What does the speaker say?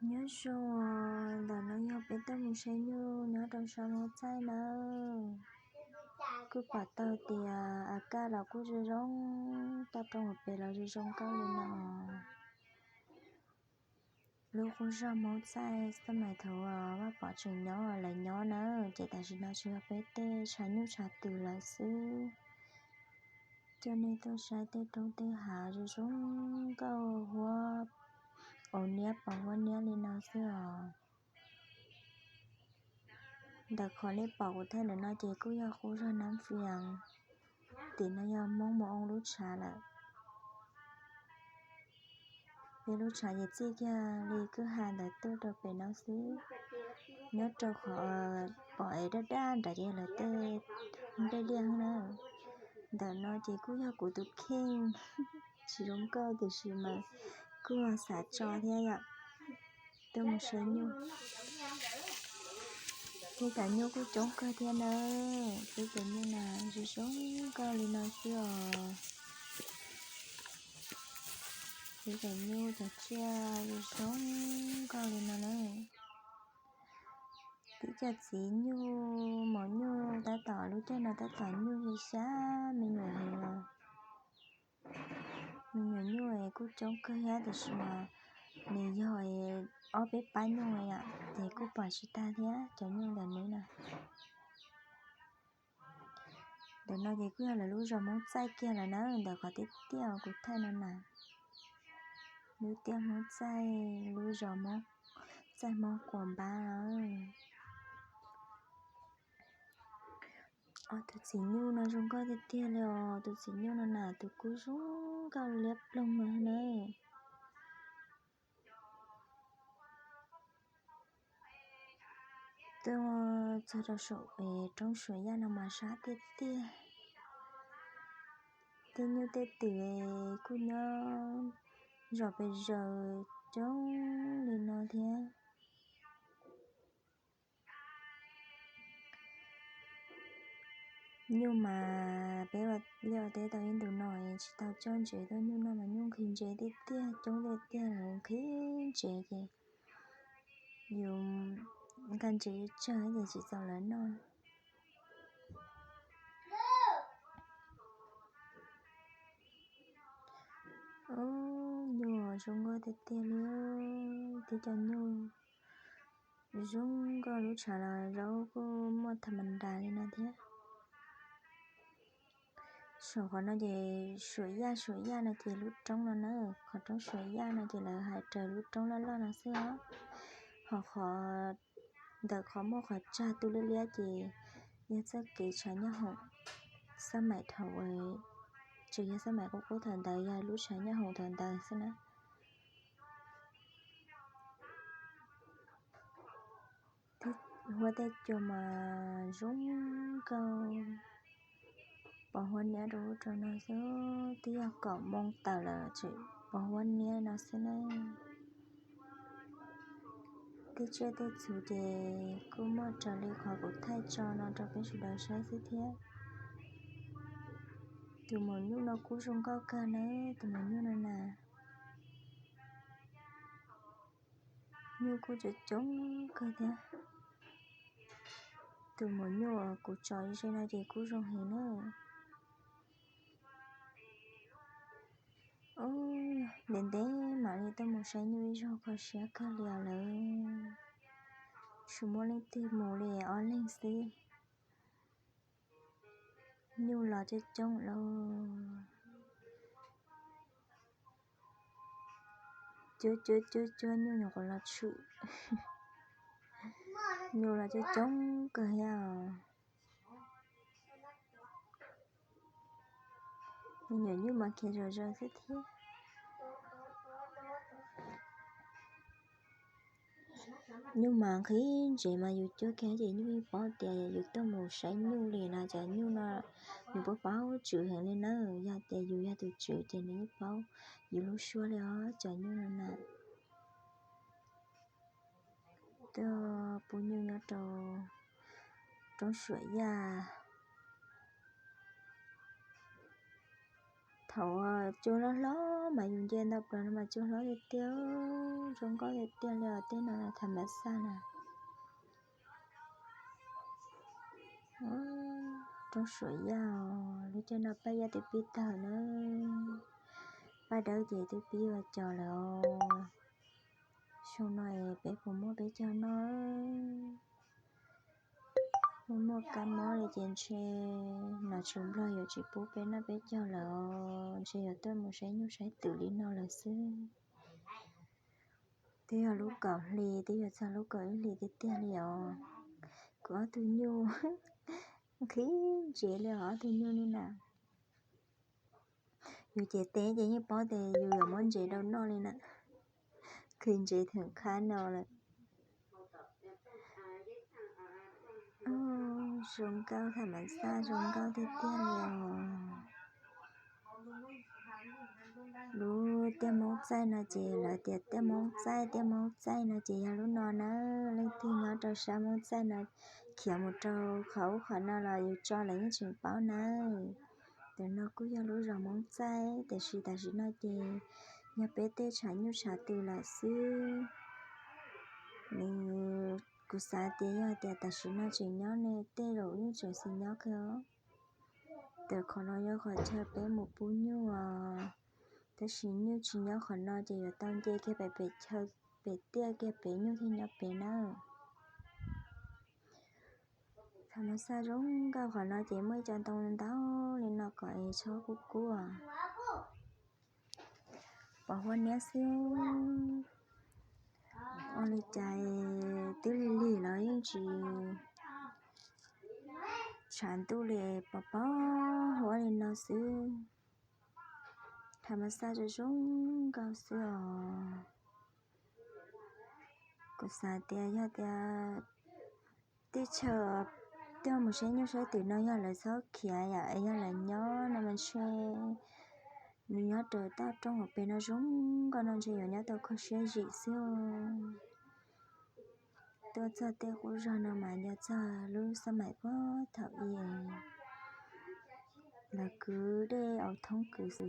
Nyob zoo, ntawm no yog peb tuaj mus saib nyuj nyob rau sab Hmoob Txaij nawb. Kuj pom tau tias a kaj los kuj zoo zoo nkauj, roob hauv pes los zoo zoo nkauj li no. Lub qub zos Hmoob Txaij xab mais thaum Vaj Pov tseem nyob lawv nyob na, ces tam sim no tsuas yog peb tej tshav nyuj tshav twm lawm xwb. Coj nej tuaj saib tej roob tej hav zoo zoo nkauj, huab, au niab pos huab niab li no xwb os. Ntawm qhov nej pom kuv thaij ntawm no ces kuj yog qub zos Nab Fias, tim no yog Hmoob Mus Oo lub tshav lawm. Peb lub tshav ces txij kiag li kwj ha ntawd tuaj rau pem no xwb. Nyob rau qhov pom es daj daj nrad ces yog lawv tej nplej liaj na. Ntawm no ces kuj yog kuv tus kheej, tsis zoo nkauj tiam sis mas kuj xav tso thiab yom. Tuaj mus saib nyuj. Peb cov nyuj kuj coob kawg thiab na. Peb cov nyuj na zoo zoo nkauj li no xwb os. Peb cov nyuj cov tsiaj zoo zoo nkauj li no na. Tib cov txiv nyuj maum nyuj tab tom lub caij no tab tom nyuj xyab xyab me nyuam heev los. Me nyuam nyuj kuj coob kawg thiab tiam sis mas nws yog ob peb pab nyuj yom, ces kuj pom tsis tag thiab cov nyuj ntawm neb na. Ntawm no ces kuj yog lawv lub zos Hmoob Txaij kiag lawm na, ntawm qhov tiaj tiaj uas kuv thaij no na. Lub tiaj Hmoob Txaij, lub zos Hmoob Txaij Hmoob Quas Npab. Tus txiv nyuj no zoo nkauj tiag tiag li os, tus txiv nyuj no na tus kub zoo nkauj liab ploog no na. Tuaj txog rau saum roob Suam Yaj no mas sab tiag tiag. Tej nyuj tej twm kuj nyob zom pes zaws coob li no thiab. Nyuj mas peb liaj ua teb tau ib ntus no tsis tau coj ntsev tuaj, nyuj noj mas nyuj nqhis ntsev tiag tiag, coob tiag tiag, lawv nqhis ntsev ces yus nqa ntsev tsawg ces tsis txaus lawv noj. Nyuj zoo nkauj tiag tiag li, tib co nyuj zoo nkauj, lub tshav los zaub kuj muaj tham mas nras li no thiab. Saum qhov no ces Suam Yaj, Suam Yaj no ces lub roob no na, qhov roob Suam Yaj no ces lawv hais raws lub roob loj loj no xwb os. Ho qhov ntawm qhov muaj qhov tsag tu liab liab ces yog txoj kev tshav nyaj hoom xab maim thaum, tseem yog xab maim qub qub thaum ntawd, yog lub tshav nyaj hoom thaum ntawd xwb na. Huab tej cua mas zoo nkauj, pos huab niab rau ub rau no xwb, twb yog kaum moo tawm lawm tseem pos huab niab no xwb na. Tej tsiaj tej txhu ces kuj muaj raws li qhov kuv thaij tso no rau peb sawv daws saib xwb thiab. Tus maum nyuj no kuj zoo nkauj kawg na, tus maum nyuj no na. Nyuj kuj coob coob kawg thiab. Tus maum nyuj uas kuv tso ze no ces kuj zoo heev na. Ntev ntev mam li tuaj mus saib nyuj ib zaug, kho siab kawg li os lawm. Tsis muaj leej twg mus li, ob leeg xwb. Nyuj los coob coob lauj. Cuab cuab cuab cuab nyuj nyuam qhuav los tshwm. Nyuj los coob coob kawg thiab os. Me nyuam nyuj mas khiav zom zaws xwb thiab. Nyuj mas nqhis ntsev mas yus cuab kiag ces nyuj yeej paub tias yus tuaj mus saib nyuj li no. Cov nyuj no yus paub paub tswv heev li na. Yog tias yus yog tus tswv ces nws yeej paub yus lub suab li os, cov nyuj no na. Tuaj pub nyuj nyob rau roob Suam Yaj. Thaum cua hlob hlob mas yus nce ntau plaws no mas cua hlob tiag tiag, zoo nkauj tiag tiag li os. Tej no tham mas xaj na. Roob Suav Yaj, lub caij no Paj Yaj twb pib tawg na. Paj Dawb ces twb pib ua cos lawm os. Xyoo no es peb puas muaj peb caug noj? Muaj muaj kab mob li ces ntshe nom tswv Nplog yuav tsis pub peb noj peb caug lawm os, ntshe yuav tuaj mus saib nyuj saib twm li no lawm xwb. Twb yog lub kaum hli, twb yuav txog lub kaum ib hlis tiag tiag li os. Kuv ob tug nyuj nqhis ntsev li os, ob tug nyuj li na. Yus ces teb ces yeej paub tias yus yuav muab ntsev rau noj li na. Nqhis ntsev theem qhab no lawm. Zoo nkauj tham mas xaj, zoo nkauj tiag tiag li os. Lub tiaj Hmoob txaij no ces lawv tias tiaj Hmoob txaij, tiaj Hmoob txaij no ces yog lub no na. Leej twg nyob rau sab Hmoob txaij no khiav mus rau qhov ub qhov no los yus tso lawv yeej tseem paub nawb. Ntawm no kuj yog lub zos Hmoob txaij, tiam sis tam sim no ces yog peb tej tshav nyuj tshav twm lawm xwb. Nws, kuv xav tias yog tias tam sim no tseem nyob ne tej zaum yeej tseem xis nyob kawg os. Ntawm qhov no yog qhov chaw peb mus pub nyuj os. Tab sis nyuj tsis nyob qhov no ces yuav tau nce kiag pem pem chaw, pem tiaj kiag pem nyuj thiaj nyob pem nawb. Tham mas xaj zoo nkauj, qhov no ces muaj ib co ntoo ntau li no kom es txhob kub kub. Pos huab niab xwb. Ua li cas twb lig lig los yeej tsis tshav ntuj li, pos pos huab li no xwb. Tham mas xaj zoo zoo nkauj xwb os. Kuv xav tias yog tias teb chaws tuaj mus saib nyuj saib twm no yog lawv txhob khiav yom, es yog lawv nyob no mas ntshe nws nyob rau toj roob hauv pes no zoo nkauj no ntshe yuav nyob tau kho siab zim xwb. Tuaj txog tej qub zog no mas nco txog lub xab maim puag thaum ub, lawv kwv dej aus thoob kwv xwb.